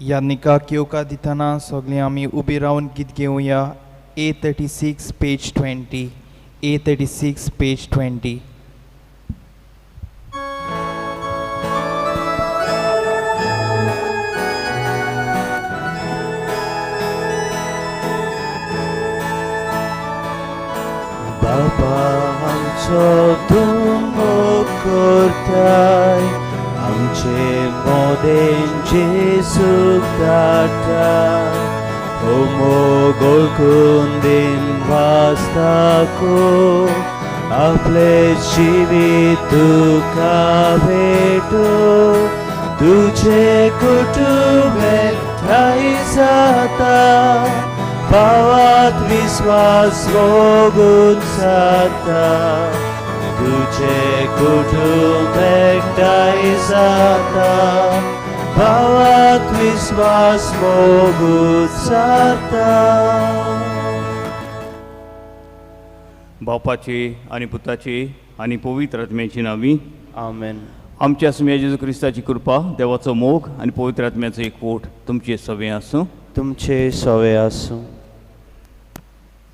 ह्या निकाक येवकार दितना सगळीं आमी उबी रावन गीत घेवया. A36 page 20, A36 page 20. बाबा आमचो तूं मोग करताय, आमचे मोदेन जेजूक धाडटाय. हो मोग ओळखून दिन वास्ताको, आपलें जिवीत तुका भेटो. तुजें कुटुंब एकठांय जाता, भावात विस्वास मोगून जाता. तुजें कुटुंब एकठांय जाता, भावात विस्वास मोगून जाता. बापाची आनी पुताची आनी पवित्र आत्म्याची नांवी. आमेन. आमच्या सुम्या जेजू क्रिस्ताची कृपा, देवाचो मोग आनी पवित्र आत्म्याचो एकवट तुमचे सवे आसूं. तुमचे सवे आसूं.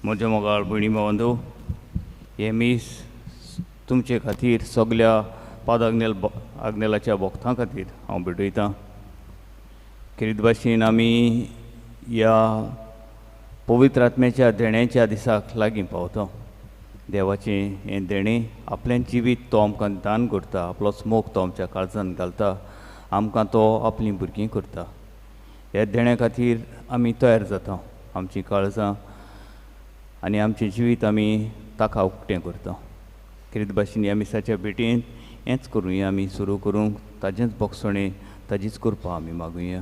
म्हज्या मोगाळ भयणी भावंदो, हें मीस तुमचे खातीर सगल्या पाद आग्नेल आग्नेलाच्या भक्तां खातीर हांव भेटयतां. खेरीत भाशेन आमी ह्या पवित्र आत्म्याच्या देण्याच्या दिसाक लागीं पावता. देवाचें हें देणें आपलें जिवीत तो आमकां दान करता, आपलोच मोग तो आमच्या काळजान घालता, आमकां तो आपलीं भुरगीं करता. ह्या देण्या खातीर आमी तयार जाता, आमचीं काळजां आनी आमचें जिवीत आमी ताका उक्तें करता. खेरीत भाशेन ह्या मिसाच्या भेटेन हेंच करुया, आमी सुरू करूंक ताजेंच भोगसणें, ताजीच कृपा आमी मागुया.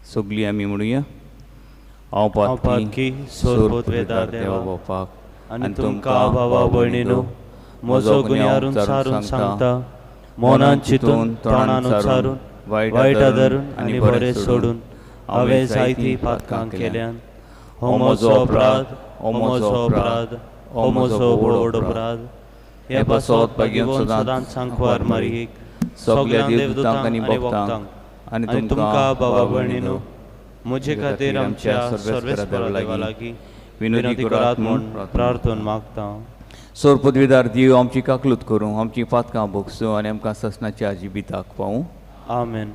सगळीं आमी म्हणुया, हांव पातकी सोरपोतवेदार देवा बापाक आनी तुमकां भावा भयणीनो म्हजो गुन्यांव सारून सांगता, मनान चिंतून तोंडान उच्चारून वायट धरून आनी बरें सोडून हांवें जायतीं पातकां केल्यान. हो म्हजो अपराध, हो म्हजो अपराध, हो म्हजो व्हड अपराध. हे पासत भाग्यवंत सदांच सांकवार मारयेक, सगल्या देवदूतांक आनी भक्तांक आनी तुमकां भावा भयणीनो म्हजे खातीर आमच्या सर्वेस्परा देवा लागीं विनंती करात म्हूण प्रार्थना मागता. सोर पदवीदार देव आमची काकलूत करूं, आमची पातकां भोगसूं आनी आमकां ससनाच्या जिविताक पावूं. आमेन.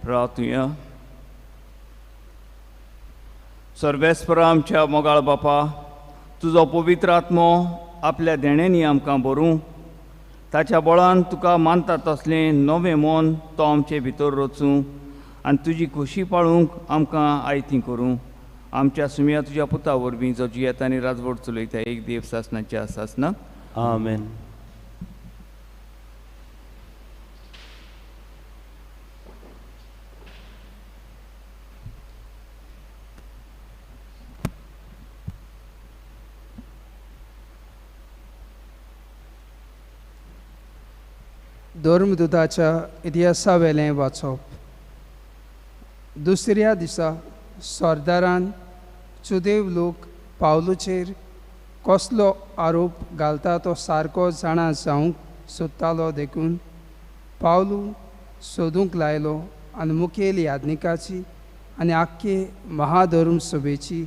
प्रार्थुया. सर्वेस्परा आमच्या मोगाळ बापा, तुजो पवित्र आत्मो आपल्या देण्यांनी आमकां भरूं, ताच्या बळान तुका मानता तसलें नवें मन तो आमचे भितर रचूं आनी तुजी खोशी पाळूंक आमकां आयती करूं. आमच्या सुम्या तुज्या पुता वरवीं जो जियेता आनी राजवट चलयता एक देव सासनाच्या सासनाक. आमेन. धर्मदूताच्या इतिहासावेलें वाचप. दुसऱ्या दिसा सरदारान जुदेव लोक पावलूचेर कसलो आरोप घालता तो सारको जाणा जावंक सोदतालो, देखून पावलू सोदूंक लायलो आनी मुखेल याज्ञिकाची आनी आख्खे महाधर्म सभेची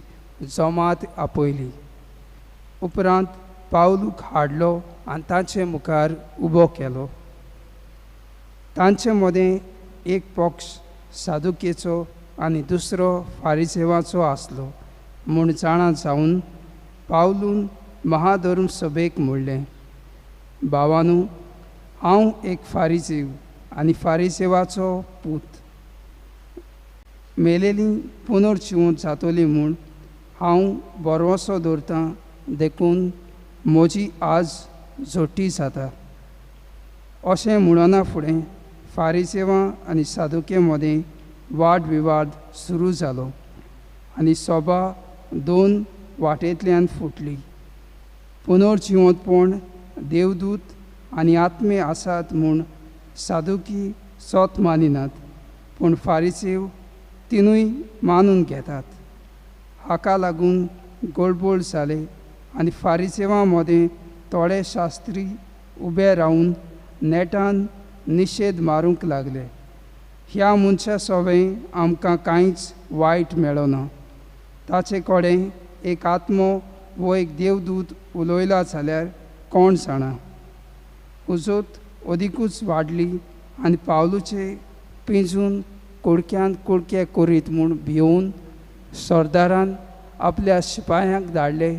जमात आपयली. उपरांत पावलूक हाडलो आनी तांचे मुखार उबो केलो. तांचे मदें एक पक्ष सादुकेचो आनी दुसरो फारिसेवाचो आसलो म्हूण जाणा जावन पावलून महाधर्म सभेक म्हणलें, भावानू, हांव एक फारिसेव आनी फारिसेवाचो पूत. मेलेली पुनर्जिवंत जातली म्हूण हांव भरवंसो दवरतां, देखून म्हजी आज जोटी जाता. अशें म्हणना फुडें फारिसेवां आनी सादुके मदें वाद विवाद सुरू जालो आनी सभा दोन वाटेंतल्यान फुटली. पुनर्जिवंतपण, देवदूत आनी आत्मे आसात म्हूण सादुकी सत मानिनात, पूण फारिसेव तिनूय मानून घेतात. हाका लागून गोडबोळ जाले आनी फारिसेवां मदें थोडे शास्त्री उबे रावन नेटान निशेध मारूंक लागले. ह्या मनशा सोवें आमकां कांयच वायट मेळना. ताचे कडेन एक आत्मो वो एक देवदूत उलयला जाल्यार कोण जाणा. उजोत अदिकूच वाडली आनी पावलूचे पिंजून कुडक्यान कुडके करीत म्हूण भियोवन सरदारान आपल्या शिपायांक धाडले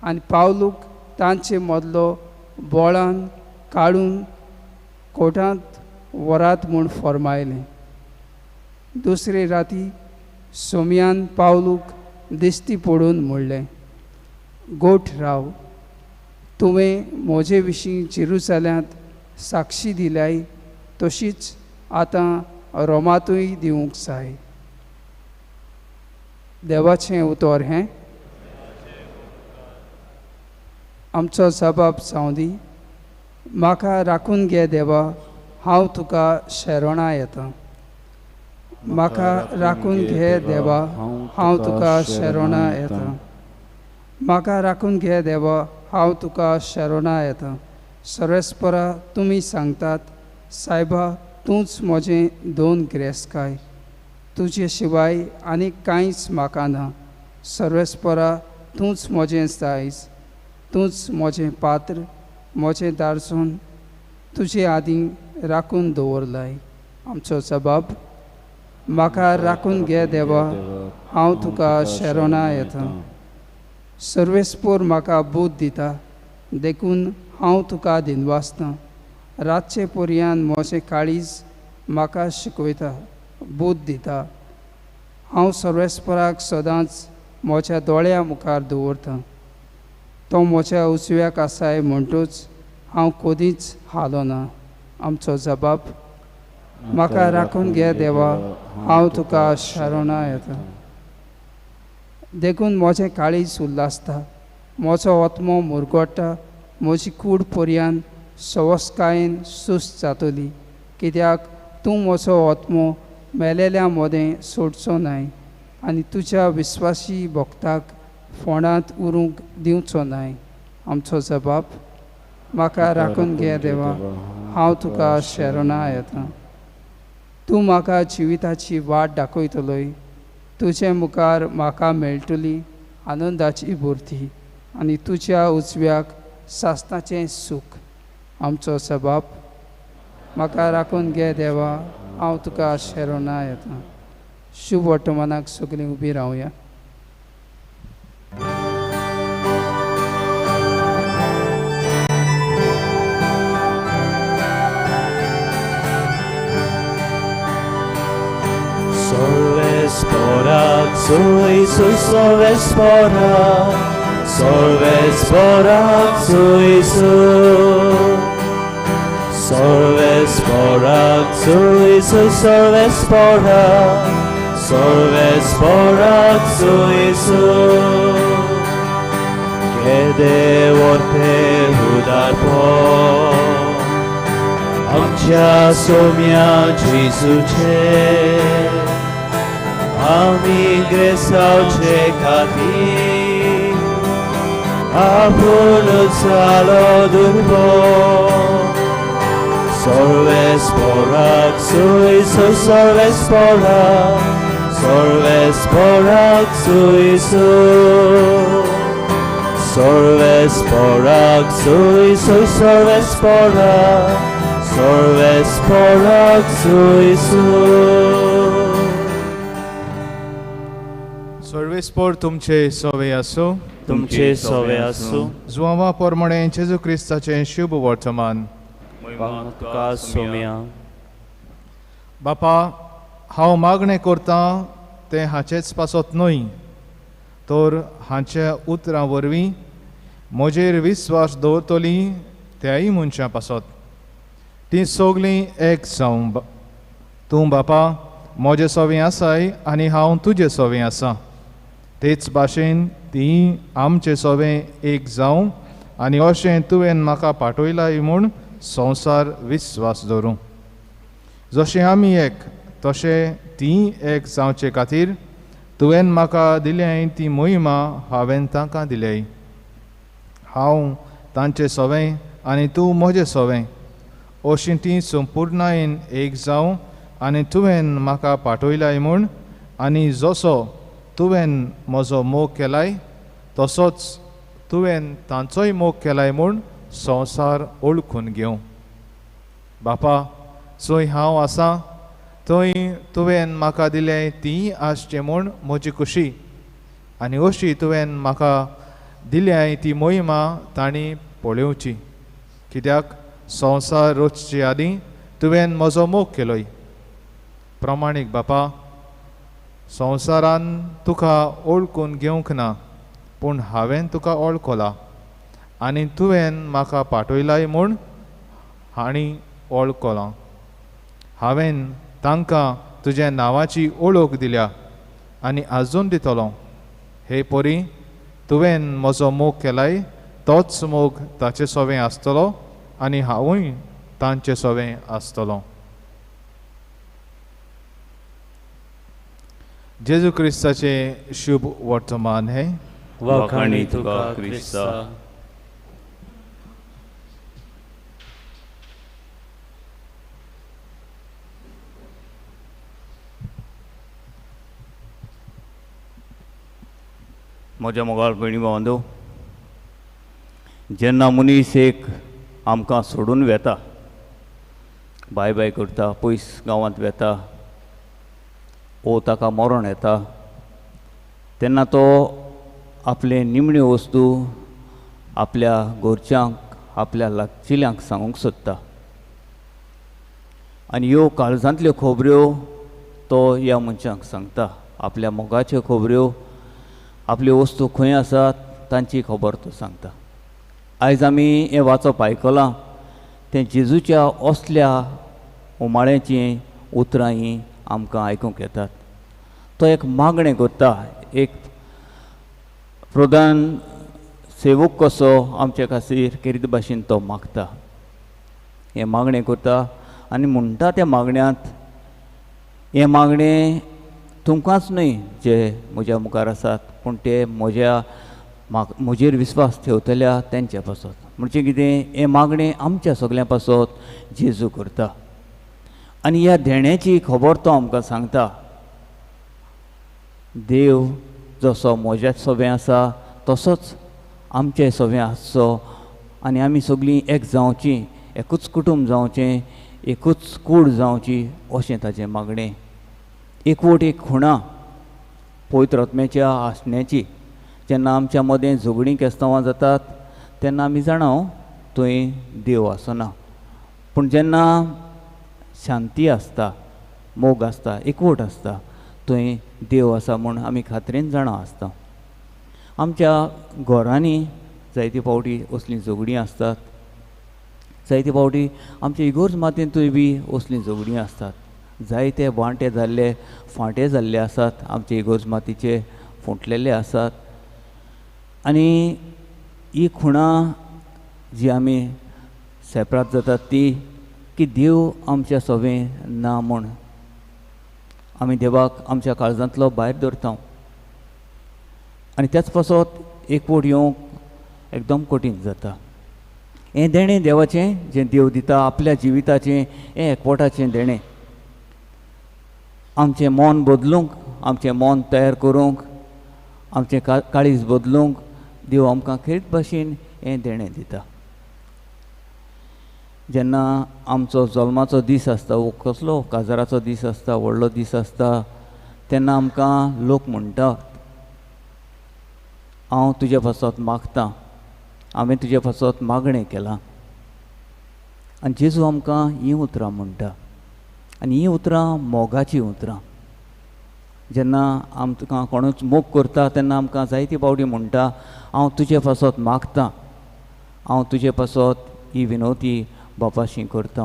आनी पावलूक तांचे मदलो बोळान काडून कोटांत व्हरात म्हूण फर्मायलें. दुसरे राती सोमयान पावलूक दिश्टी पडून म्हणलें, गोठ राव, तुवें म्हजे विशीं जेरुजाल्यांत साक्षी दिल्याय तशीच आतां रोमांतूय दिवंक जाय. देवाचें उतर हें. आमचो जबाब जावं दी. म्हाका राखून घे देवा, हांव तुका शरणां येता. म्हाका राखून घे देवा, हांव तुका शरणां येता. म्हाका राखून घे देवा, हांव तुका शरणां येता. सर्वेस्परा तुमी सांगतात, सायबा तूंच म्हजें दोन गिरेस्तकाय, तुजे शिवाय आनी कांयच म्हाका ना. सर्वेस्परा तूंच म्हजें दायज, तूंच म्हजें पात्र, म्हजें दारसून तुजे आदीं राखून दवरलाय. आमचो जबाब, म्हाका राखून घे देवा, हांव तुका शरणां येता. सर्वेस्पोर म्हाका बूद दिता, देखून हांव तुका दिनवासतां. रातचे पर्यान म्हजें काळीज म्हाका शिकयता, बूद दिता. हांव सर्वेस्पराक सदांच म्हज्या दोळ्या मुखार दवरतां. तो म्हज्या उजव्याक आसाय म्हणटूच हांव कदींच हालोना. आमचो जबाब, म्हाका राखून घे देवा, हांव तुका शरणां येता. देखून म्हजें काळीज उल्हासता, म्हजो आत्मो मुरगोट्टा, म्हजी कूड पर्यान सवसकायेन सुस्त जातली, कित्याक तूं म्हजो आत्मो मेलेल्या मदें सोडचो नाय आनी तुज्या विस्वासी भक्ताक फोंडांत उरूंक दिवचो नाय. आमचो जबाब, म्हाका राखून घे देवा, हांव तुका शरणां येता. तूं म्हाका जिविताची वाट दाखयतलोय, तुजे मुखार म्हाका मेळटली आनंदाची भरती आनी तुज्या उजव्याक सासणाचें सूख. आमचो जबाब, म्हाका राखून घे देवा, हांव तुका शरणां येता. शुभ वर्तमानाक सगळीं उबी रावया. Soi, soi, sorvespora, sorvespora, soi, soi. Sorvespora, soi, soi, sorvespora, sorvespora, soi, soi. Che devorte hudarpo, आमच्या सोम्या जेजूचे आमी ग्रेसावचे खातीर आपूण जालो दुर्बळ. सर्वेस्पराक सोय सोय सर्वेस्पराक सर्वेस्पराक सोय सोय सर्वेस्पराक सोय सोय सर्वेस्पराक सर्वेस्पराक सोय सोय. सर्वेस्पर तुमचे सवे आसूं. तुमचे सवे आसूं. जुवांवा प्रमाणे जेजू क्रिस्ताचें शुभ वर्तमान. तुका सोम्या. बापा, हांव मागणें करतां तें हाचेच पासत न्हय, तर हांच्या उतरां वरवीं म्हजेर विस्वास दवरतलीं त्याय मनशां पासत. तीं सगळीं एक जावं. तूं बापा म्हजे सवें आसाय आनी हांव तुजे सवें आसा, तेच भाशेन तीं आमचे सवें एक जावं आनी अशें तुवें म्हाका पाठयलाय म्हूण संवसार विस्वास दवरूं. जशें आमी एक तशें तीं एक जावचे खातीर तुवें म्हाका दिल्याय ती मोहिमा हांवें तांकां दिल्याय. हांव तांचे सवें आनी तूं म्हजें सवें, अशीं तीं संपुर्णायेन एक जावं आनी तुवें म्हाका पाठयलाय म्हूण आनी जसो तुवें म्हजो मोग केलाय तसोच तुवें तांचोय मोग केलाय म्हूण संवसार ओळखून घेवं. बापा, चोय हांव आसा थंय तुवें म्हाका दिलें तीं आसचें म्हूण म्हजी खुशी, आनी अशी तुवें म्हाका दिल्याय ती मोहिमा तांणी पळोवची, कित्याक संवसार रचचे आदीं तुवें म्हजो मोग केलोय. प्रमाणीक बापा, संवसारान तुका ओळखून घेवंक ना, पूण हांवें तुका ओळखला आनी तुवें म्हाका पाठयलाय म्हूण हांणी ओळखलां. हांवें तांकां तुज्या नांवाची ओळख दिल्या आनी आजून दितलो. हे परी तुवें म्हजो मोग केलाय तोच मोग ताचे सवें आसतलो आनी हांवूय तांचे सवें आसतलो. जेजू क्रिस्ताचें शुभ वर्तमान हें. वाखाणी तुका क्रिस्ता. म्हज्या मोगाळ भयणी भावंदो, जेन्ना मनीस एक आमकां सोडून वेता, बाय बाय करता, पयस गांवांत वेता ओ ताका मरण येता, तेन्ना तो आपले निमण्यो वस्तू आपल्या घरच्यांक आपल्या लागचिल्यांक सांगूंक सोदता आनी ह्यो काळजांतल्यो खबऱ्यो तो ह्या मनशांक सांगता. आपल्या मोगाच्यो खबऱ्यो, आपल्यो वस्तू खंय आसात तांची खबर तो सांगता. आयज आमी हें वाचप आयकलां तें जेजूच्या असल्या उमाळ्याचीं उतरां हीं आमकां आयकूंक येतात. तो एक मागणें करता, एक प्रधान सेवक कसो आमचे खातीर केरीत भाशेन तो मागता, हें मागणें करता आनी म्हणटा त्या मागण्यांत, हें मागणें तुमकांच न्हय जे म्हज्या मुखार आसात, पूण ते म्हज्या म्हजेर विस्वास ठेवतल्या तेंच्या पासत. म्हणजे कितें, हें मागणें आमच्या सगल्यां पासत जेजू करता आनी ह्या देण्याची खबर तो आमकां सांगता. देव जसो म्हज्या सवें आसा तसोच आमचे सवें आसचो आनी आमी सगळीं एक जावचीं, एकूच कुटूंब जावचें, एकूच कूड जावची अशें ताचें मागणें. एकवट एक खुणा पवित्र आत्म्याच्या आसण्याची. जेन्ना आमच्या मदें झगडीं केस्तांवां जातात तेन्ना आमी जाणा थंय देव आसना, पूण जेन्ना शांती आसता, मोग आसता, एकवट आसता, थंय देव आसा म्हूण आमी खात्रेन जाणा आसता. आमच्या घरांनी जायते फावटी असलीं झगडीं आसतात, जायते फावटी आमच्या इगोर्ज मातयेंतूय बी असलीं झगडीं आसतात. जायते वांटे जाल्ले, फांटे जाल्ले आसात, आमचे इगोर्ज मातीचे फुटलेले आसात. आनी ही खुणां जी आमी सेपरात जातात ती की देव आमच्या सवें ना म्हूण आमी देवाक आमच्या काळजांतलो भायर धरता आनी त्याच पासत एकवट येवंक एकदम कठीण जाता. हें देणें देवाचें जें देव दिता आपल्या जिविताचें हें एकवटाचें देणें. आमचें मन बदलूंक, आमचें मन तयार करूंक, आमचें काळीज बदलूंक देव आमकां खेरीत भाशेन हें देणें दिता. जेन्ना आमचो जल्माचो दीस आसता वो कसलो काजाराचो दीस आसता, व्हडलो दीस आसता, तेन्ना आमकां लोक म्हणटात हांव तुजे पासत मागतां, हांवें तुजे पासत मागणें केलां. आनी जेजू आमकां हीं उतरां म्हणटा आनी हीं उतरां मोगाचीं उतरां. जेन्ना आमकां कोणूच मोग करता तेन्ना आमकां जायती पावटी म्हणटा हांव तुजे पासत मागतां, हांव तुजे पासत ही विनवती बापाशी करता.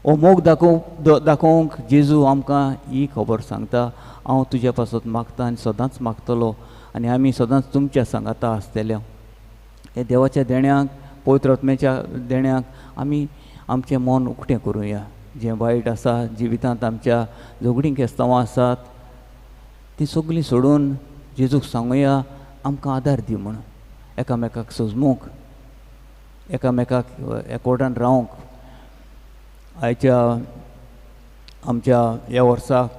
हो मोग दाखोवंक जेजू आमकां ही खबर सांगता, हांव तुजे पासत मागता आनी सदांच मागतलो आनी आमी सदांच तुमच्या सांगाता आसतले. हे देवाच्या देण्याक, पवित्र आत्म्याच्या देण्याक आमी आमचें मन उक्तें करुया. जें वायट आसा जिवितांत, आमच्या झगडीं केस्तांवां आसात तीं सगळीं सोडून जेजूक सांगुया आमकां आदार दी म्हूण, एकामेकाक सजमूंक, एकामेकाक एकवटान रावंक. आयच्या आमच्या ह्या वर्साक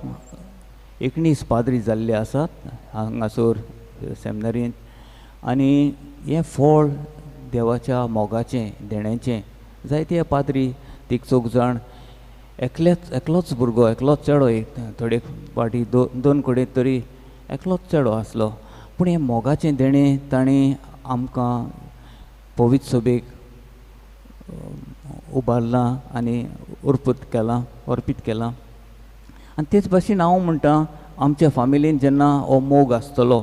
19 पाद्री जाल्ले आसात हांगासर सेमिनारींत आनी हें फळ देवाच्या मोगाचें देण्याचें. जायते पाद्री तीग चौग जाण एकलोच भुरगो, एकलोच चेडो, एक थोडे फावटी दोन कडेन तरी एकलोच चेडो आसलो, पूण हें मोगाचें देणें ताणें आमकां पवित्र सभेक उबारलां आनी अर्पीत केलां, अर्पीत केलां. आनी तेच भाशेन हांव म्हणटा आमच्या फामिलीन जेन्ना हो मोग आसतलो,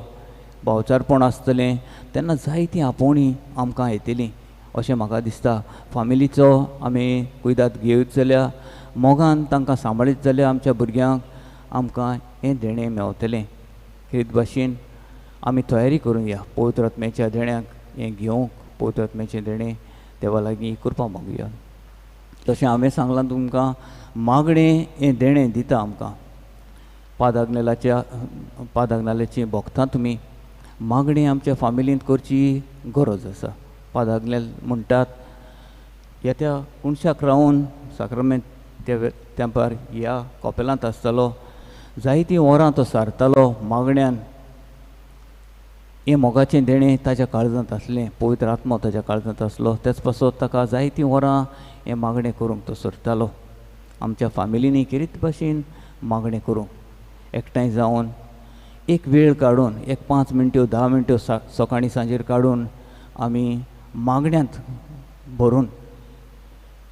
भावचारपण आसतलें, तेन्ना जायतीं आपोवणीं आमकां येतलीं अशें म्हाका दिसता. फामिलीचो आमी कुयदाद घेयत जाल्यार, मोगान तांकां सांबाळीत जाल्यार आमच्या भुरग्यांक आमकां हें देणें मेवतलें. हेच भाशेन आमी तयारी करुया पवित्र आत्म्याच्या देण्याक हें घेवंक, पवित्र आत्म्याचें देणें देवा लागीं कृपा मागुया. तशें हांवें सांगलां तुमकां, मागणें हें देणें दिता आमकां. पादाग्नेलाचीं भोगता तुमी, मागणें आमच्या फामिलींत करची गरज आसा. पादाग्नेल म्हणटात ह्या त्या कुणशाक रावन साक्रामेंत त्या तेंपार ह्या कॉपेलांत आसतालो, जायतीं वरां तो सारतालो मागण्यान. हें मोगाचें देणें ताच्या काळजांत आसलें, पवित्र आत्मो ताच्या काळजांत आसलो, तेच पासत ताका जायतीं वरां हें मागणें करूंक तो सरतालो. आमच्या फामिलींनी खेरीत भाशेन मागणें करूंक एकठांय जावन एक वेळ काडून, एक 5 मिनट्यो 10 मिनट्यो सकाळीं सांजेर काडून आमी मागण्यांत भरून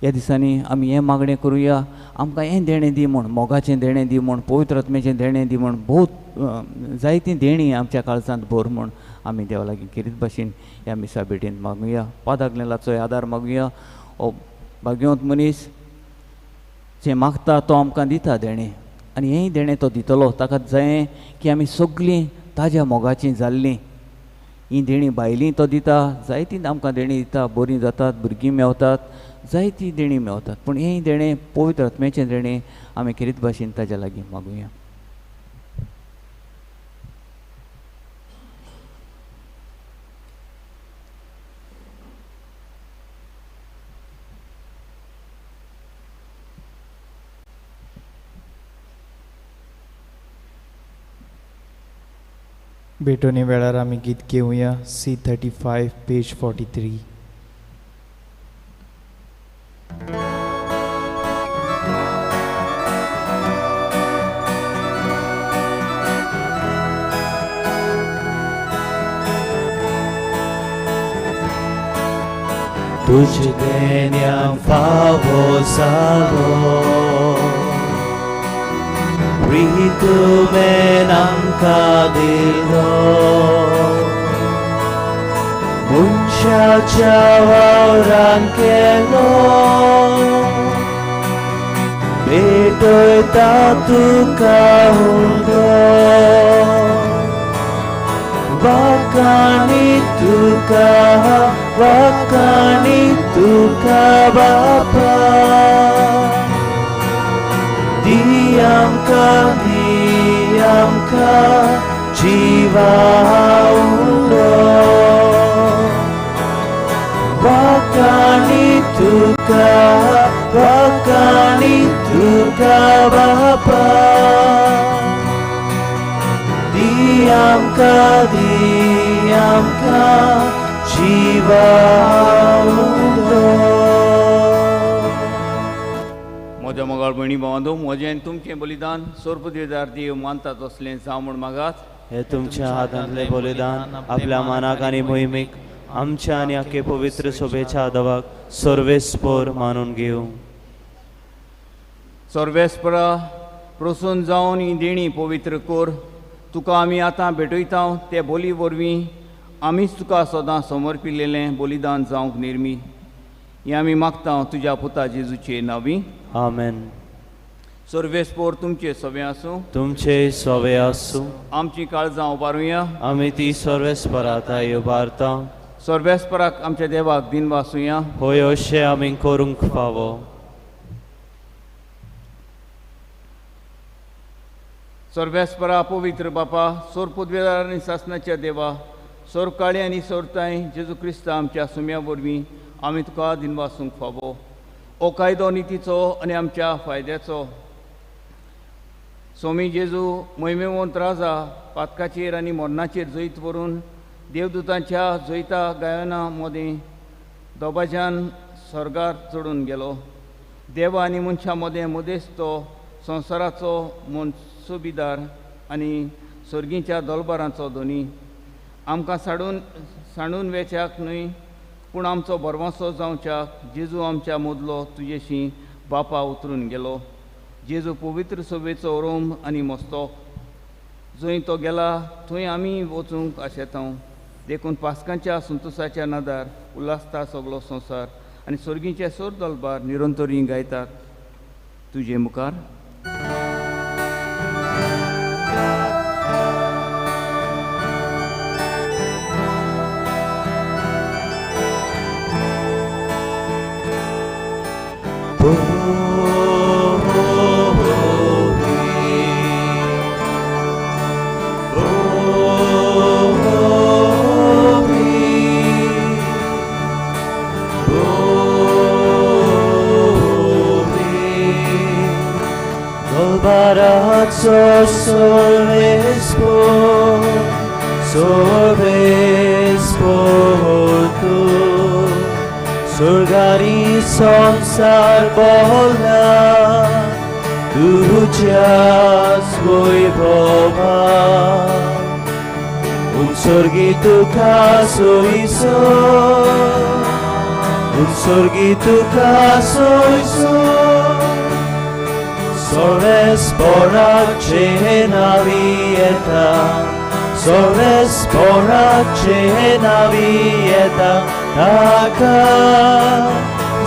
ह्या दिसांनी आमी हें मागणें करुया, आमकां हें देणें दी म्हूण, मोगाचें देणें दी म्हूण, पवित्र आत्म्याचें देणें दी म्हूण, बहुत जायतीं देणीं आमच्या काळजांत भर म्हूण आमी देवा लागीं खेरीत भाशेन ह्या मिसा भेटीन मागुया. पादाग्नेलाचो आदार मागुया. हो भाग्यवंत मनीस जें मागता तो आमकां दिता देणें आनी हेंय देणें तो दितलो. ताका जायें की आमी सगळीं ताज्या मोगाचीं जाल्लीं हीं देणीं भायलीं तो दिता, जायतीं आमकां देणीं दिता, बरीं जातात, भुरगीं मेवतात, जायतीं देणीं मेवतात, पूण हें देणें पवित्र आत्म्याचें देणें आमी खेरीत भाशेन ताज्या लागीं मागुया. भेटोवणे वेळार आमी गीत घेवया C35 page 43. तुझ देण्या फावो जालो प्रीतुमेन आमकां दिलो, मनशाच्या वावरान केलो भेटयता तुका हुंडो, वाकाणी तुका, वाकाणी तुका बापा, दी आमकां, दी आमकां जिवा उलो, वाकाणी आमकां वाकाणी तुका बापा दी आमकां दी आमकां जिवा उदक. म्हज्या मोगाळ भयणी भावांनो, म्हजें आनी तुमचें बलिदान सोरपदेदार देव मानता तसलें जावं म्हूण मागात. हे तुमच्या हातांतलें बलिदान आपल्या मानाक आनी मोहिमेक आमच्या आनी आखे पवित्र सोबेच्या आदवाक सर्वेस्पोर मानून घेवं. सर्वेस्परा प्रसून जावन ही देणी पवित्र कोर, तुका आमी आतां भेटयता ते बोली वरवीं आमीच तुका सदां समर्पिलेलें बलिदान जावंक निर्मी हें आमी मागता तुज्या पुता जेजूचे नांवी. आमेन. सर्वेस्पोर तुमचे सवे आसूं. तुमचे सवे आसूं. आमची काळजां उबारुया. आमी ती सर्वेस्परा आतां उबारता. सर्वेस्पराक आमच्या देवाक दिनवासुया. होय अशें आमी करूंक फावो. सर्वेस्परा पवित्र बापा, सोरपुदवेदार आनी सासणाच्या देवा, सोरकाळी आनी सोरताय जेजू क्रिस्ता आमच्या सुम्या वरवीं आमी तुका दिनवासूंक फावो. ओ कायदो नितीचो आनी आमच्या फायद्याचो स्वामी जेजू मोहिमेवंत राजा पातकाचेर आनी मरणाचेर जैत व्हरून देवदूतांच्या जैता गायना मदें दोबाज्यान स्वर्गार चडून गेलो. देवा आनी मनशां मदें मदेस तो संवसाराचो मनसुबीदार आनी सर्गीच्या दोलबारांचो धनी. आमकां सांडून वेच्याक न्हय पूण आमचो भरवंसो जावच्याक जेजू आमच्या मदलो तुजेशी बापा उतरून गेलो. जेजू पवित्र सभेचो रोम आनी मस्तक, जंय तो गेला थंय आमी वचूंक आशेता. देखून पास्कांच्या संतोसाच्या नादार उल्हासता सगलो संवसार आनी सर्गीचे सोर दलबार निरंतरी गायतात तुजे मुखार. स्वर्गारी संसार बोला तुझ्याच वैभवा उत्सर्गी तुका सोयसो उत्सर्गी तुका सोयसो सर्वेस्पराचे नावी येता सर्वेस्पराचे नावी येता ताका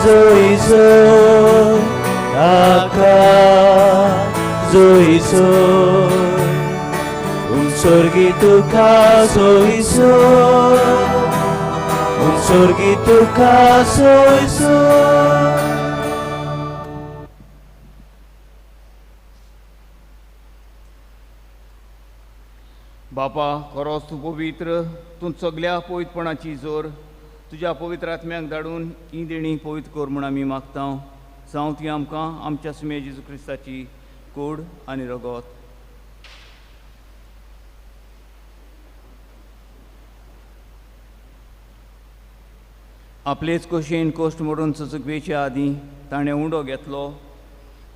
जोयसो ताका जोयसो उत्सर्गी तुका सोयसो उत्सर्गी तुका सोयसो. बापा खरोच तूं पवित्र, तूं सगल्या पवित्रपणाची जोर तुज्या पवित्र आत्म्याक धाडून ही देणी पवित्र कर म्हूण आमी मागता. जावं ती आमकां आमच्या सुमे जेजू क्रिस्ताची कूड आनी रगत. आपलेच कोशेन कोश्ट मोडून चुचुकवेच्या आदीं ताणें उंडो घेतलो,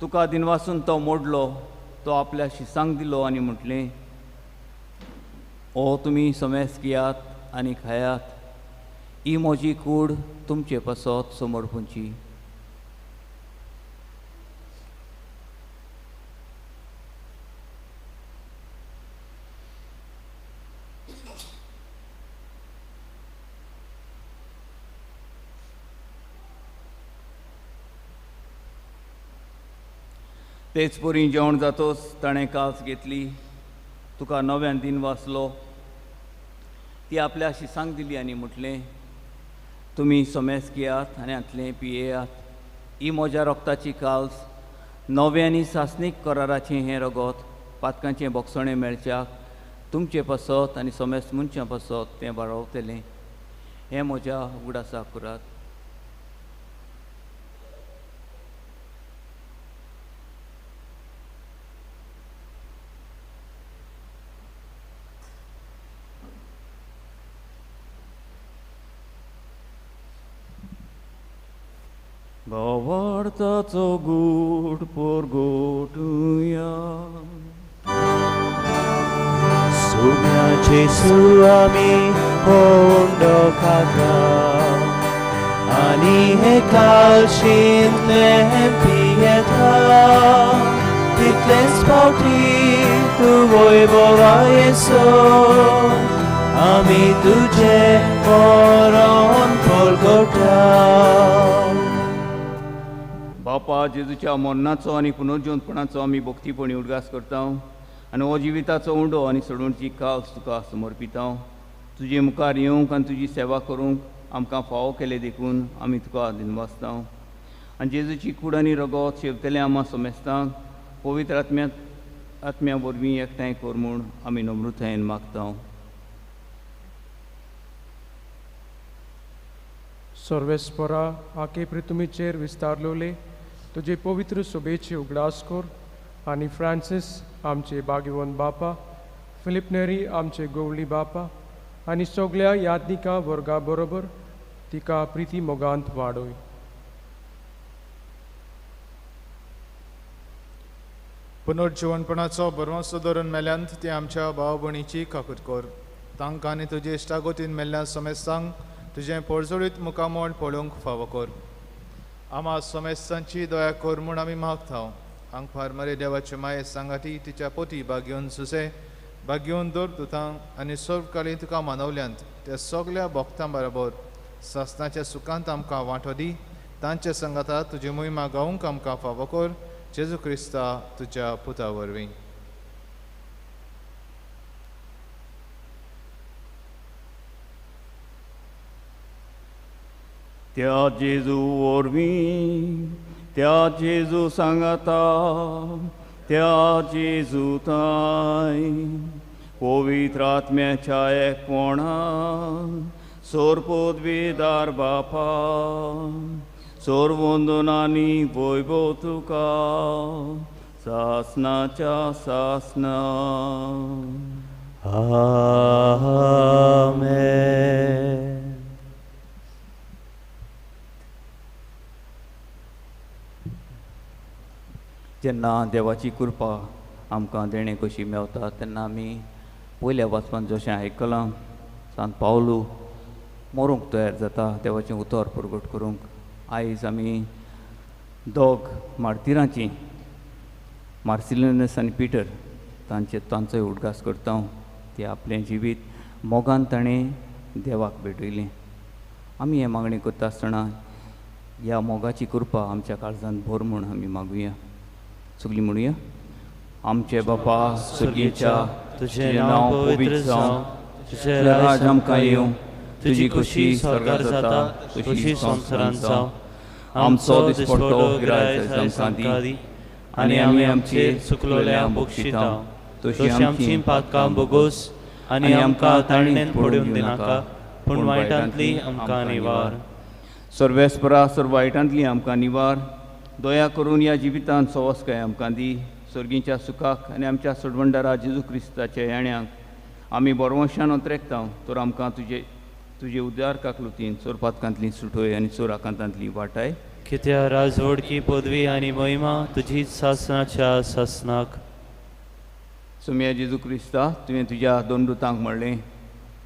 तुका दिनवासून तो मोडलो, तो आपल्या शिसांक दिलो आनी म्हटलें, ओ तुमी समेस घेयात आनी खायात, ही म्हजी कूड तुमचे पासत समर्पूंची. तेच परी जेवण जातोच ताणें कास घेतली, तुका नव्यान दिन वाचलो, ती आपल्या शिसांक दिली आनी म्हटलें, तुमी समेस घेयात आनी हांतलें पियेयात, ही म्हज्या रोगताची काल्स, नवें आनी सासणीक कराराचें हें रगत पातकांचें बोगसणें मेळच्याक तुमचे पासत आनी समेस्त मनशां पासत तें बारावतलें. हें म्हज्या उगडासाक करात. भावार्थाचो गूट परगटुया. सोम्या जेसू आमी हो उंडो खाता आनी हे कालशींतलें पियेता, तितलेच फावटी तूं वैभवा येसो आमी तुजें मरण परगटा. बापा, जेजूच्या मरणाचो आनी पुनर्जिवंतपणाचो आमी भक्तीपणी उडगास करता आनी हो जिविताचो उंडो आनी सोडवणची काल्स तुका समर्पिता. तुजे मुखार येवंक आनी तुजी सेवा करूंक आमकां फावो केले देखून आमी तुका दिनवासता. आनी जेजूची कूड आनी रगत शेवतले आमा समेस्तांक पवित्र आत्म्या वरवीं एकठांय कर म्हूण आमी नम्रतायेन मागता. सर्वेस्परा, आके पृथ्वीचेर विस्तारलोले तुजे पवित्र सोबेची उगडास कर आनी फ्रांसीस आमचे भाग्यवंत बापा, फिलीप नेरी आमचे गोवली बापा आनी सगळ्या यादनिका वर्गा बरोबर तिका प्रिती मोगांत वाडोय. पुनर्जिवनपणाचो भरवंसो धरून मेल्यांत ते आमच्या भाव भयणीची काकूत कर. तांकां आनी तुजे इश्टागतीन मेल्ल्या समेस्तांक तुजें परजळीत मुखामळ पळोवंक फावो कर. आमा समेस्तांची दया कर म्हूण आमी मागता. आंगफार मरे देवाचे माये सांगाती तिच्या पोती बागेवन सुसे बागेवन दर तुतां आनी सर्वकाळी तुका मानवल्यांत त्या सगल्या भक्तां बरोबर सासणाच्या सुखांत आमकां वांटो दी. तांचे सांगाता तुजी मोहिमा गावंक आमकां फावो कर. जेजू क्रिस्ता तुज्या पुता वरवीं. त्या जेजू वरवीं, त्या जेजू सांगाता, त्या जेजू ताय पवित्र आत्म्याच्या एकपणान सोरपोदवेदार बापा, सोरवंदनानी वैभव तुका सासनाच्या सासना. आमेन. जेन्ना देवाची कृपा आमकां देणें कशी मेवता तेन्ना आमी पयल्या वाचपान जशें आयकलां, सांत पावलू मरूंक तयार जाता देवाचें उतर परगट करूंक. आयज आमी दोग मार्तिरांची, मार्सिलिनस आनी पिटर, तांचोय उडगास करता. ते आपलें जिवीत मोगान ताणें देवाक भेटयलें. आमी हें मागणें करता आसतना ह्या मोगाची कृपा आमच्या काळजांत भर म्हूण आमी मागुया. सगळीं म्हणुया. आमचे बापा स्वर्गीच्या, तुजें नांव पवित्र जावं, तुजें राज आमकां येवं, तुजी खुशी स्वर्गार जाता तशी संवसारांत जावं. आमचो दिसपट्टो गिरायक आमकां दी आनी आमी आमचे चुकलोल्या बक्षिता तशी आमची पातकां बोगोस आनी आमकां ताणेन पडून दिनाका, पूण वायटांतली आमकां निवार. सर्वेस्परा, सर्व वायटांतली आमकां निवार. दया करून ह्या जिवितांत सवसकाय आमकां दी. स्वर्गीच्या सुखाक आनी आमच्या सोडवणदारा जेजू क्रिस्ताच्या येण्याक आमी बरवंशान अंतरेकता, तर आमकां तुजे तुजे उद्धार काकलुतीन चोरपातकांतली सुटोय आनी चोराकांतांतली वाटाय. कित्या राजवडकी पदवी आनी महिमा तुजी सासनाच्या सासनाक. सोम्या जेजू क्रिस्ता, तुवें तुज्या दोन दुतांक म्हणलें,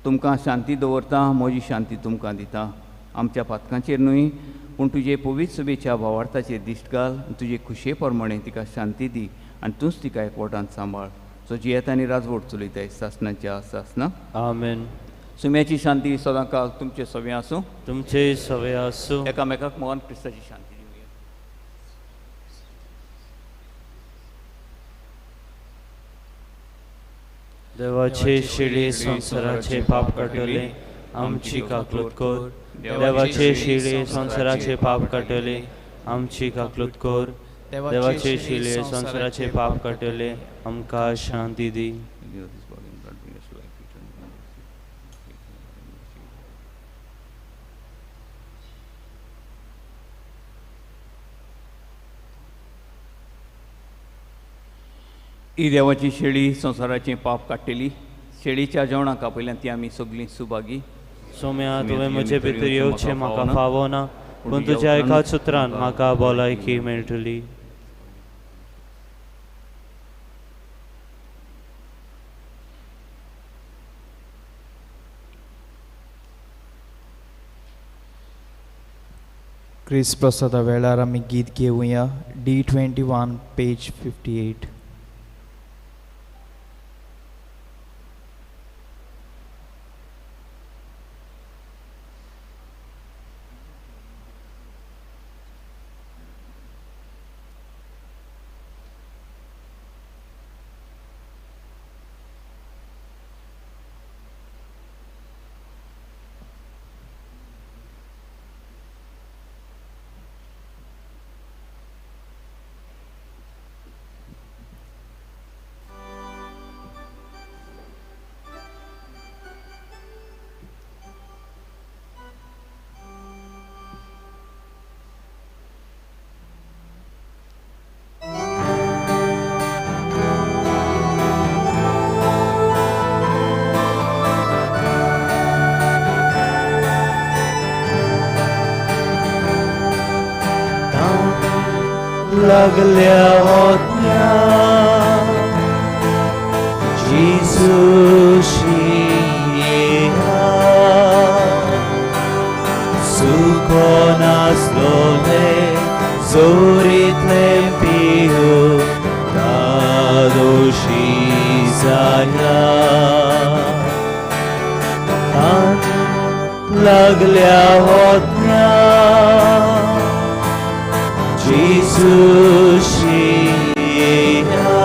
तुमकां शांती दवरता, म्हजी शांती तुमकां दिता. आमच्या पातकांचेर न्हय पूण तुजे पवित्र सभेच्या भावार्थाचेर दिश्ट घाल आनी तुजे खुशये प्रमाणे तिका शांती दी आनी तूंच तिका एकवटान सांबाळ, जो जियेता आनी राजवट चलयताय सासनाच्या सासना. आमेन. सुम्याची शांती सदांकाल तुमचे सवे आसूं. तुमचे सवे आसूं. एकामेकाक मोगान क्रिस्ताची शांती दिवया. देवाचे शिळे संवसाराचे पाप काडटले आमची काकलूत कर. देवाचे शिळे संवसाराचे पाप काडटले आमची काकलूत कर. देवाचे शिळे संवसाराचे पाप काडटले आमकां शांती दी. ही देवाची शेळी संवसाराचें पाप काडटली. शेळीच्या जेवणाक आपयल्यान ती आमी सगळीं सुभागी. सोम्या, तुवें म्हजे भितर येवचें म्हाका फावो ना, पूण तुज्या एकाच उतरान म्हाका भलायकी मेळटली. क्रिस्त प्रसादा वेळार आमी गीत घेवया D21 page 58. लागल्या होत्या जेजूशी येया सुको नासलोले जोरीतले पियो दादोशी जाया. लागल्या होत्या जेजूशी येया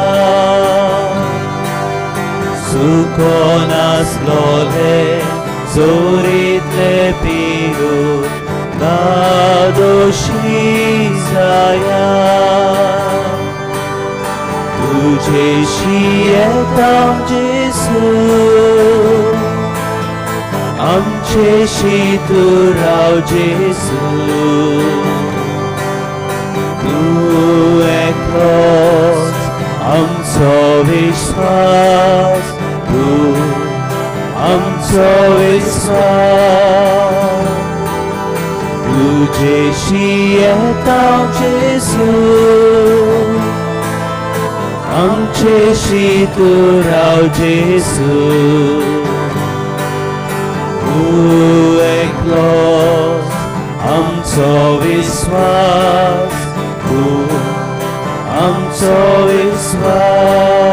सुको नासलोले जोरीतले पियो दादोशी जाया. तुजेशी येता जेजू आमचेशी तूं राव जेजू. तूं एकलोच आमचो विश्वास, तूं आमचो विश्वास. तुजेशी येता जेजू आमचेशी तूं राव जेजू. तूं एकलोच आमचो विश्वास, तूं आमचो विश्वास.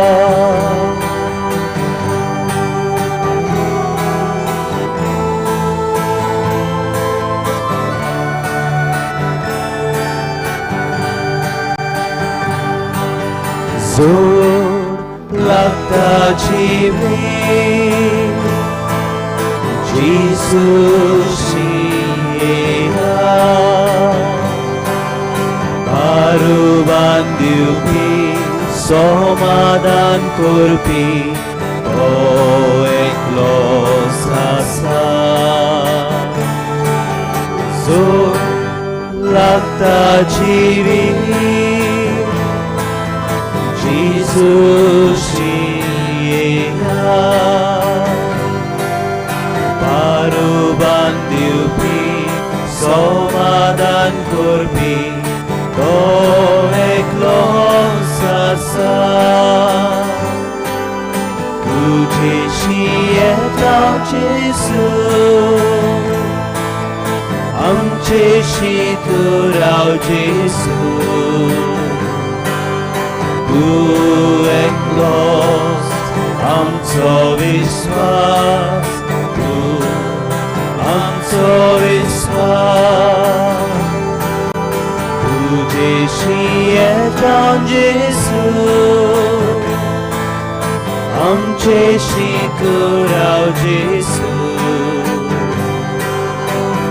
जोर लागता जिवे जेजूशी येया पारुबान दिवपी समाधान करपी तो एकलोच आसा. जोर लागता जिवी जेजूशी येया पारुबान दिवपी समाधान करपी तो एकलोच आसा. तुजेशी येता जेजू आमचेशी तूं राव जेजू. तूं एकलोच आमचो विश्वास, तूं आमचो विश्वास. तुजेशी येता जेजू आमचेशी तूं राव जेजू.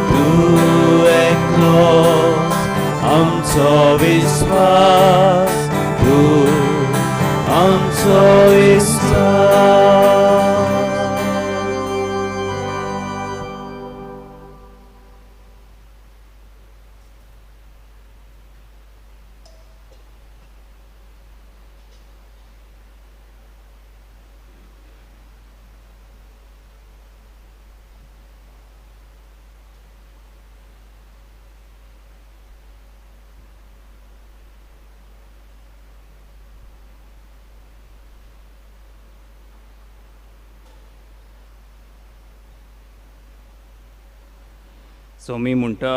तूं एकलोच आमचो विश्वास, तूं आमचो विश्वास. सोमी म्हणटा,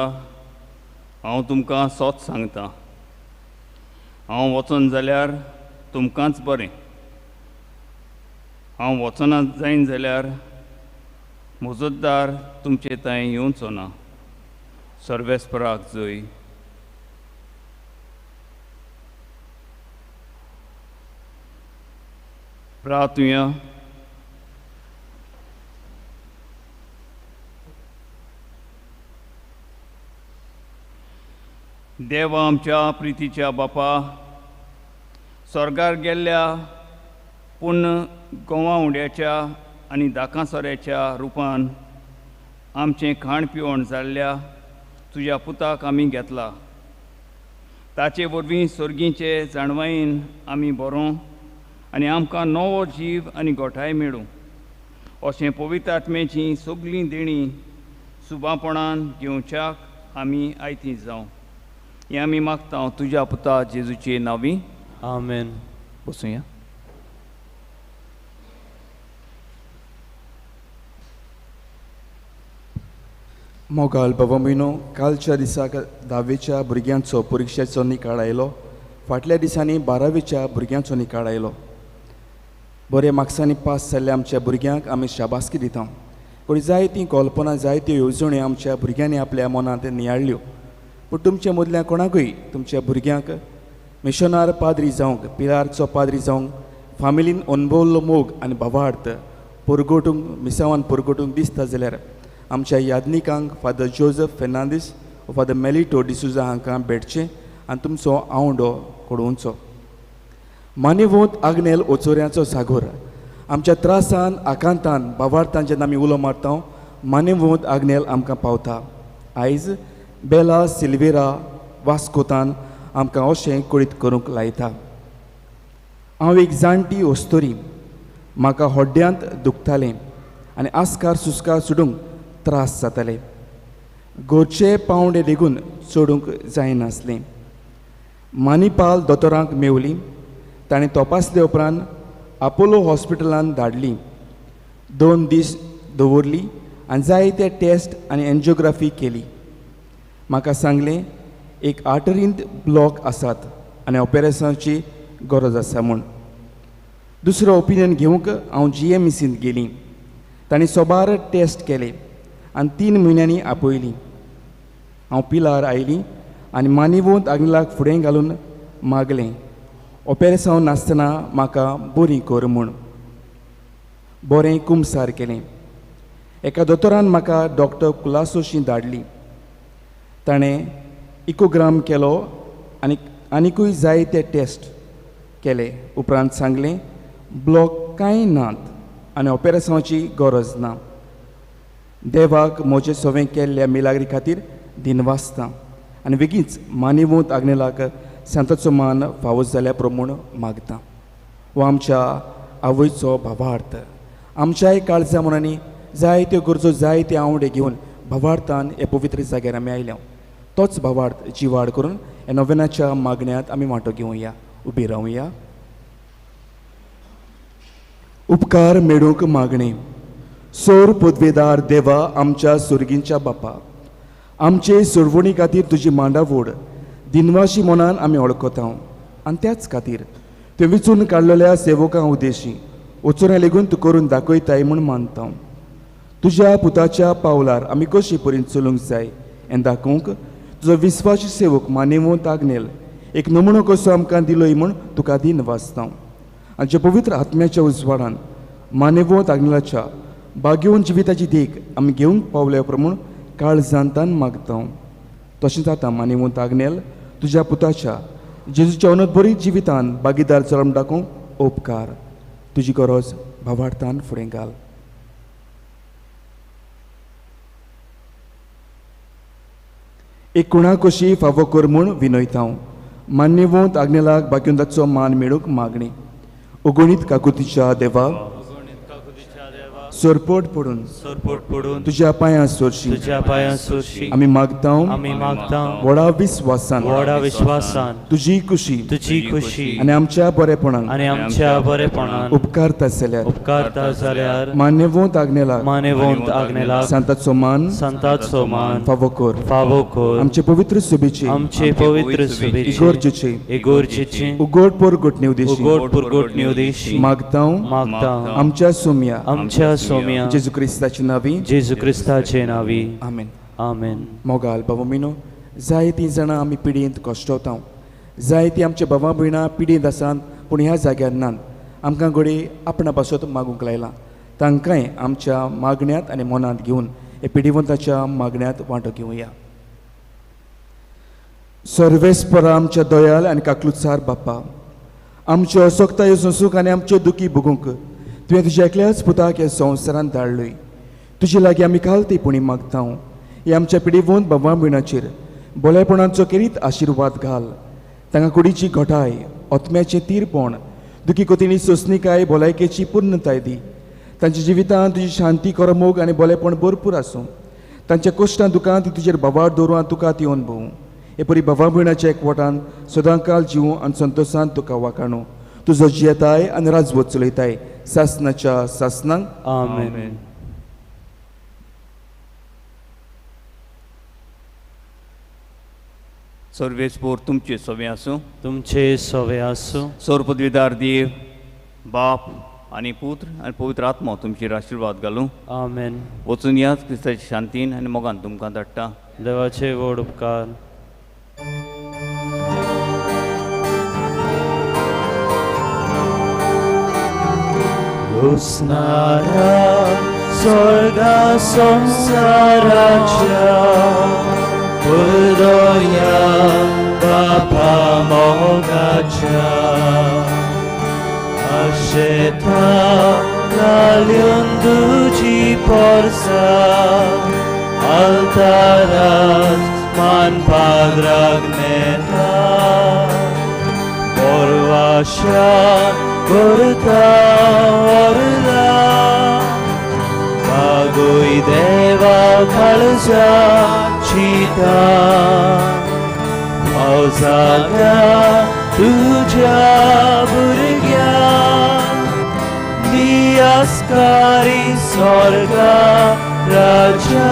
हांव तुमकां सोत सांगता, हांव वचोन जाल्यार तुमकांच बरें, हांव वचना जायन जाल्यार मुजतदार तुमचे थंय येवचो ना. सर्वेस्पराक जय. प्रार्थुया. देवा आमच्या प्रितीच्या बापा, स्वर्गार गेल्ल्या पूण गोवा उंड्याच्या आनी दाकासोऱ्याच्या रुपान आमचें खाण पिवण जाल्ल्या तुज्या पुताक आमी घेतला. ताचे वरवीं सर्गीचे जाणवायेन आमी बरों आनी आमकां नवो जीव आनी गोठाय मेळूं अशें पवित्र आत्म्याचीं सगळीं देणीं सुबापणान घेवच्याक आमी आयती जावं हें आमी मागता तुज्या पुता जेजूचे नांवी. आमेन. बसुया. मोगाल बाबा म्हयनो कालच्या दिसाक धावेच्या भुरग्यांचो परिक्षेचो निकाल आयलो. फाटल्या दिसांनी बारावेच्या भुरग्यांचो निकाल आयलो. बरे मार्क्सांनी पास जाल्ल्या आमच्या भुरग्यांक आमी शाबासकी दिता. पूण जायतीं कल्पना, जायत्यो येवजण्यो आमच्या भुरग्यांनी आपल्या मनांत नियाळ्ळ्यो. पूण तुमच्या मदल्या कोणाकूय तुमच्या भुरग्यांक मिशनार पाद्री जावंक, पिलारचो पाद्री जावंक, फामिलीन अणभवल्लो मोग आनी भावार्थ परगटूंक, मिसावान परगटूंक दिसता जाल्यार आमच्या यादनिकांक फादर जोजफ फेर्नांदीस वा फादर मेलिटो डिसुजा हांकां भेटचें आनी तुमचो आवंडो कडोवचो. मानेवोंत आग्नेल ओचोऱ्यांचो सागोर आमच्या त्रासान, आकांतान, भावार्थान जेन्ना आमी उलो मारता, मानेवोंत आग्नेल आमकां पावता. आयज बेला सिल्वेरा वास्कोतान आमकां अशें कळीत करूंक लायता. हांव एक जाणटी अस्तोरी, म्हाका होड्ड्यांत दुखतालें आनी आस्कार सुस्कार सोडूंक त्रास जाताले. घरचे पावंडे लेगून चडूंक जायनासलें. मानिपाल दोतोरांक मेवली. ताणें तपासले उपरांत आपोलो हॉस्पिटलांत धाडली. 2 दीस दवरली आनी जायते टेस्ट आनी एन्जियोग्राफी केली. म्हाका सांगलें एक आर्टरींत ब्लॉक आसात आनी ऑपेरेशनाची गरज आसा म्हूण. दुसरो ओपिनियन घेवंक हांव GMECंत गेली. तांणी सोबार टेस्ट केले आनी 3 म्हयन्यांनी आपयली. हांव पिलार आयली आनी मानिवोंत आग्नेलाक फुडें घालून मागलें, ऑपेरेसांव नासतना म्हाका बरी कर म्हूण. बरें कुमसार केलें. एका दोतोरान म्हाका डॉक्टर कुलासोशी धाडली. ताणें इकोग्राम केलो आनी आनिकूय जायते टेस्ट केले. उपरांत सांगलें ब्लॉक कांय नात आनी ऑपेरेसांवाची गरज ना. देवाक म्हजें सवें केल्ल्या मिलाग्री खातीर दिनवासता आनी बेगीच मानिवोंत आग्नेलाक सांताचो मान फावो जाल्या प्रमाण मागता. हो आमच्या आवयचो भावार्थ. आमच्याय काळजा मनांनी जायत्यो गरजो, जायते आवडे घेवन भावार्थान हे पवित्र जाग्यार आमी आयल्या. तोच भावार्थ जिवाड करून ह्या नोवेनाच्या मागण्यांत आमी वांटो घेवया. उबी रावया. उपकार मेळूंक मागणें. सोर पदवेदार देवा, आमच्या सुर्गींच्या बापा, आमचे सोडवणी खातीर तुजी मांडावड दिनवाशी मनान आमी वळखता आनी त्याच खातीर त्यो विचून काडलेल्या सेवकां उद्देशी वचोऱ्या लेगून तूं करून दाखयताय म्हूण मानता. तुज्या पुताच्या पावलार आमी कशी परीन चलूंक जाय हें दाखोवंक तुजो विस्वासी सेवक मानेवंत आग्नेल एक नमुनो कसो आमकां दिलोय म्हूण तुका दिन वाचता. आमच्या पवित्र आत्म्याच्या उजवाडान मानेवंत आग्नेलाच्या बागेवन जिविताची देख आमी घेवंक पावल्या प्रमाण काळजांतान मागता. तशेंच आतां मानेवंत आग्नेल तुज्या पुताच्या जेजूच्या अनंत जिवितान भागीदार चलम दाखोवंक उपकार. तुजी गरज भावार्थान फुडें घाल. एक कोणाकशी फावो कर म्हूण विनयता. मान्यवंत आग्नेलाक बाग्योंदाचो मान मेळूंक मागणी. अगणीत काकुतीच्या देवा, सरपट पडून सरपट पडून तुज्या पांयां सोरशी तुज्या पांयां सोरशी आमी मागता आमी मागता व्हडा विस्वासान व्हडा विस्वासान तुजी खुशी तुजी खुशी आनी आमच्या बरेपणान आनी आमच्या बरेपणान उपकारता जाल्यार उपकारता जाल्यार मान्यवंत आग्नेलाक मान्यवंत आग्नेलाक सांताचो मान सांताचो मान फावो कर फावो कर आमचे पवित्र सुबेचे आमचे पवित्र सुबेचे इगोर्जेचे इगोर्जेचे उगोड पोरगोटणी उदेशी उगोड पुरगोटणी उदेशी मागता मागता आमच्या सोम्या आमच्या सोम्या जेजू क्रिस्ताचे नावी जेजू क्रिस्ताचे नावी आमेन आमेन. मोगाल बाबा मिनो जायतीं जाणां आमी पिडयेंत कश्टवता जायतीं आमच्या बाबा भयणां पिडयेंत आसात पूण ह्या जाग्यार नात आमकां घडये आपणा पासत मागूंक लायलां तांकांय आमच्या मागण्यांत आनी मनांत घेवन हे पिडिवंताच्या मागण्यांत वांटो घेवया. सर्वेस्परा आमच्या दयाल आनी काकलुचार बाप्पा आमच्यो असक्तायो सोंसूंक आनी आमच्यो दुखी भोगूंक तुवें तुज्या एकल्याच पुताक ह्या संवसारांत धाडलोय. तुजे लागीं आमी काल ती पुणी मागता हे आमच्या पिडिवंत बाबा भयणाचेर भोलेपणाचो केरीत आशिर्वाद घाल. तांकां कुडीची घटाय आत्म्याचें तीरपण दुखी कोतिणी सोंसणीकाय भलायकेची पूर्णताय दी. तांच्या जिवितांत तुजी शांती करमोग आनी भोलेपण भरपूर आसूं. तांच्या कश्टां दुकान ती तुजेर बाबार दवरून आनी तुका ती अनुभवूं. हे परी बाबा भयणाच्या एकवटान सदांकाल जिवूं आनी संतोशान तुका वाखाणू. तुजो जियेताय आनी राजवत चलयताय सासनाच्या सासनांक आमेन. सर्वेस्पोर तुमचे सवे आसूं तुमचे सवे आसूं. सोरपदवीदार देव बाप आनी पुत्र आनी पवित्र आत्मो तुमचेर आशिर्वाद घालूं आमेन. वचून याच क्रिस्ताच्या शांतीन आनी मोगान तुमकां धाडटा. देवाचे व्हड उपकार. उसनारा स्वर्गा संसाराच्या उदया बापा मोगाच्या आशेता घालून तुजी पोरसा आल्तारात मान पाद्राक नेता बोरवाशा करता वरदा बागोय देवा काळजा चिता पावसाल्या तुज्या भुरग्या दियास्कारी स्वर्गा राजा.